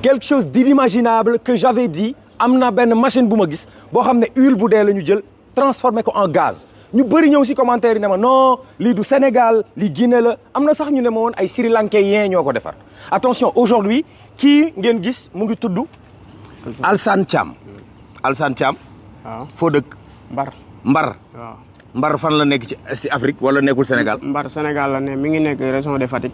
quelque chose d'inimaginable que j'avais dit am na benn machine bu ma gis boo xam ne huile bu dee la ñu jël transformé ko en gaz ñu bëri ñëw si commentaire yi ne ma non lii du Sénégal lii Guinée la am na sax ñu ne ma woon ay Sri Lankais ñoo ko defar attention aujourd'hui kii ngeen gis mu ngi tudd Alsane Thiam. Alsane Thiam. waaw foo dëkk. Mbar. waaw Mbar fan la nekk ci Afrique wala nekkul Sénégal. Mbar Sénégal la ne mi ngi nekk région de Fatick.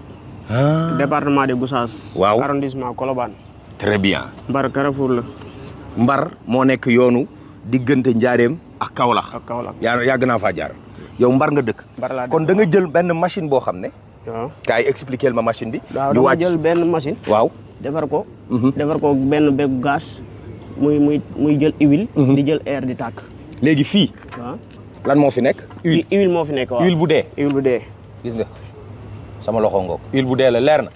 département de Gossas. waaw arrondissement Colobane. très bien. Mbar Carrefour la. Mbar moo nekk yoonu diggante Njaareem ak Kaolack. ak Kaolack yàgg naa faa jaar. yow Mbar nga dëkk. Mbar laa dëkk kon da nga jël benn machine boo xam ne. waaw kaay expliquer ma machine bi. waaw ñu dama wàcc jël benn machine. waaw. defar ko. defar ko benn bégu gaz. muy jël huile. di jël air di tàkk. léegi fii. waaw lan moo fi nekk. huile moo fi nekk waaw. huile bu dee. huile bu dee. gis nga sama loxo ngoog. huile bu dee la leer na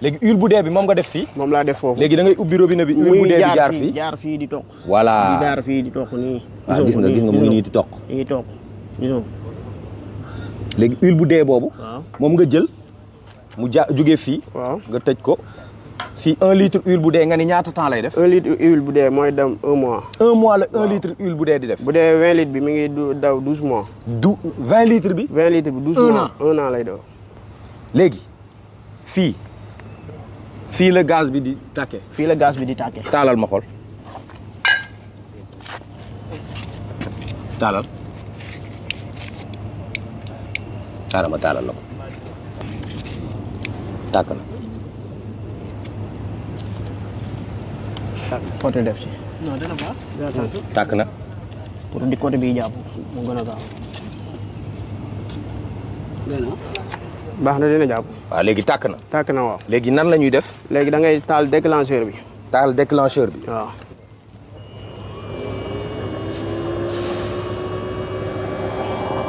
léegi huile bu dee bi moom nga def fii. moom laa def foofu. léegi da ngay ubbi robinet bi. huile bu dee bi jaar fii jaar fii di toq. voilà di jaar fii di toq nii. gis nga mu ngi nii di toq. mi ngi toq gis nga. léegi huile bu dee boobu. waaw moom nga jël mu jógee fii. waaw nga tëj ko. fii 1 litre huile bu dee nga ni ñaata temps lay def. 1 litre huile bu dee mooy dem 1 mois. 1 mois la 1 litre huile bu dee di def. bu dee 20 litres bi mi ngi daw 12 mois. 20 litres bi. 20 litres bi 12 mois 1 an lay daw. léegi fii la gaz bi di tàkkee. fii la gaz bi di tàkkee. taalal ma xool. taalal. ma taalal la ko. tàkk na. côté def ci. non dana baax. tàkk na. pour di côté bi jàpp mu gën a gaaw. baax na dina jàpp. waaw léegi tàkk na. tàkk na waaw. léegi nan la ñuy def. léegi da ngay taal déclencheur bi. taal déclencheur bi. waaw.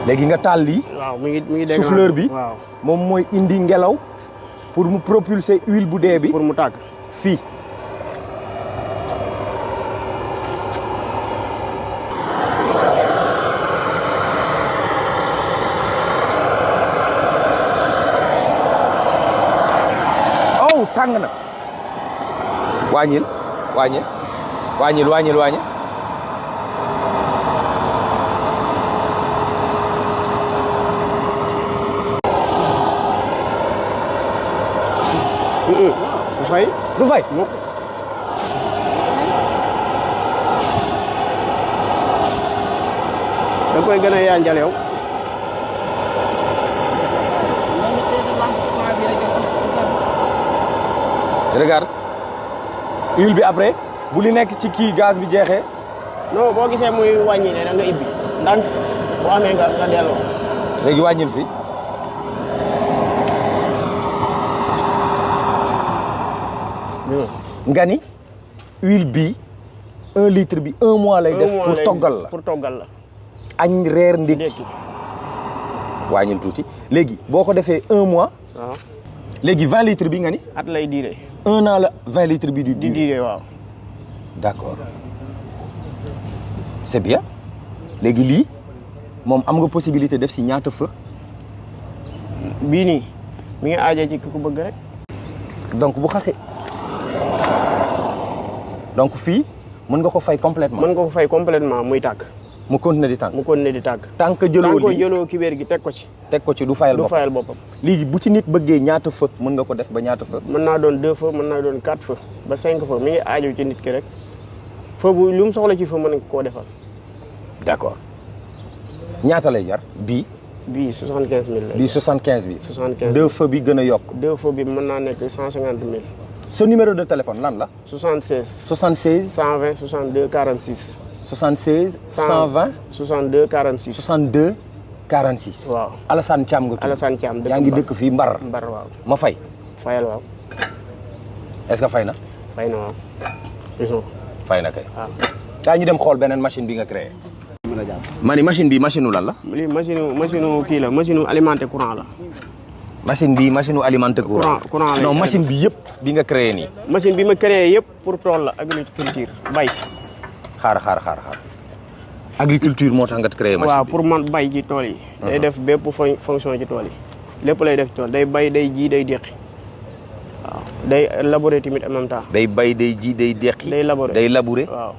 léegi nga taal lii. waaw mi ngi souffleur bi. waaw moom mooy indi ngelaw pour mu propulser huile bu dee bi. pour mu tàkk. fii. tàng na wàññil du fay da koy gën a yanjal yow. regarde huile bi après bu li nekk ci kii gaz bi jeexee. non boo gisee muy wàññi ne da nga ibbi ndànk boo amee nga delloo. léegi wàññil fi. nga ni huile bi 1 litre bi 1 mois lay def. pour toggal la pour toggal la. añ reer ndékki. wàññil tuuti léegi boo ko defee 1 mois. waaw léegi 20 litres bi nga ni. at lay diire. 1 an la 20 litres bi di diire waaw. d'accord c'est bien léegi lii moom am nga possibilité def si ñaata feu. bii nii mi ngi aajee ci ku bëgg rek. donc bu xasee donc fii mën nga ko fay complètement. mën nga ko fay complètement muy tàkk. mu continuer di tànk. mu continuer di tàkk. tant que jëloo kibéer gi teg ko ci. teg ko ci du fayal boppam du fayal boppam. léegi bu ci nit bëggee ñaata feu mën nga ko def ba ñaata feu. mën naa doon 2 feu mën naa doon 4 feu ba 5 feu mi ngi aajo ci nit ki rek feu bu lu mu soxla ci feu mën nga koo defal. d'accord ñaata lay jar bii. bii 75000 lay. bii 75 bi. 75 2 feu bi gën a yokk. 2 feu bi mën naa nekk 150000. sa numéro de téléphone lan la. 76. 76. 120 62 46. 76. 120. 62 46. 62 46. waaw Alassane Thiam nga tudd. Alassane Thiam yaa ngi dëkk fii Mbar. Mbar waaw. ma fay. fayal waaw. est-ce que fay na. fay na waaw. fay na kay. waaw. kaa ñu dem xool beneen machine bi nga créé. ma ni machine bi machine u lan la. lii machine kii la machine alimenté courant la. machine bi machine u alimenté courant. non machine bi yëpp bi nga créé nii. machine bi ma créé yëpp pour tool la agriculture bay. xaar. agriculture moo tax nga créé machine bi. waaw pour man bay ci tool yi. day def bépp fonction ci tool yi lépp lay def ci tool day bay day ji day déqi waaw day labouré tamit en même temps. day bay day ji day deqi. day labouré day labouré. waaw.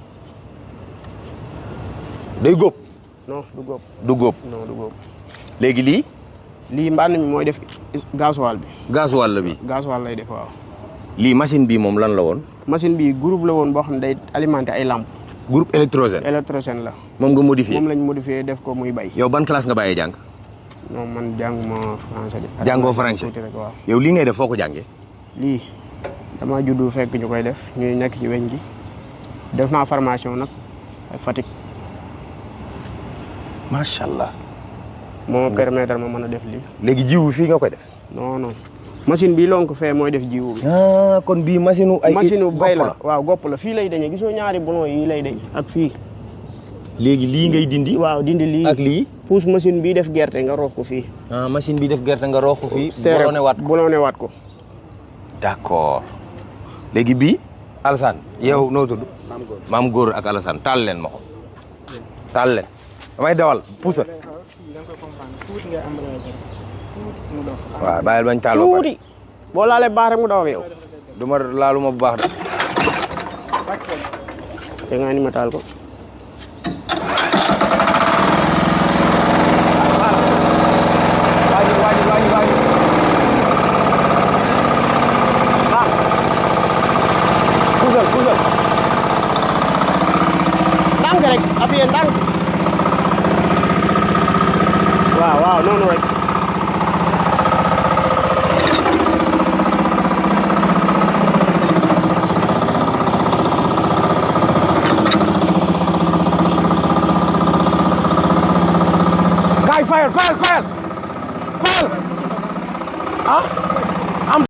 day góob. non du góob. du góob. non du góob. léegi lii. lii mbànn mi mooy def gasoil bi. gasoil la bi. gasoil lay def waaw. lii machine bi moom lan la woon. machine bi groupe la woon boo xam ne day alimenté ay lampes. groupe électrogène. électrogène la. moom nga modifié. moom lañ modifié def ko muy bay. yow ban classe nga bàyyee jàng. non man jànguma français de. jàngoo français rek waaw. yow lii ngay def foo ko jàngee. lii dama juddu fekk ñu koy def ñuy nekk ci weñ gi def naa formation nag ay Fatick. macha allah. moo permettre ma mën a def lii. léegi jiwu fii nga koy def. non non machine bii lonk fee mooy def jiwu bi. ah kon bii machine ay machine bay gopp la waaw gopp la fii lay dañee gisoo ñaari boulon yi lay dañ ak fii. léegi lii ngay dindi. waaw dindi lii ak lii. pousse machine bii def gerte nga roog ko fii. ah machine bi def gerte nga roog ko fii. bolone waat ko. d'accord léegi bii. Alassane yow noo tudd. maam góor ak Alassane taal leen ma ko. taal leen damay dawal puusal. waaw bàyyil bañ taal ba pare. tuuti boo laalee baax rek mu daw ak yow. du ma laaluma bu baax de. te nga ni ma taal ko. puusal ndànk rek appuyé ndànk waaw noonu rek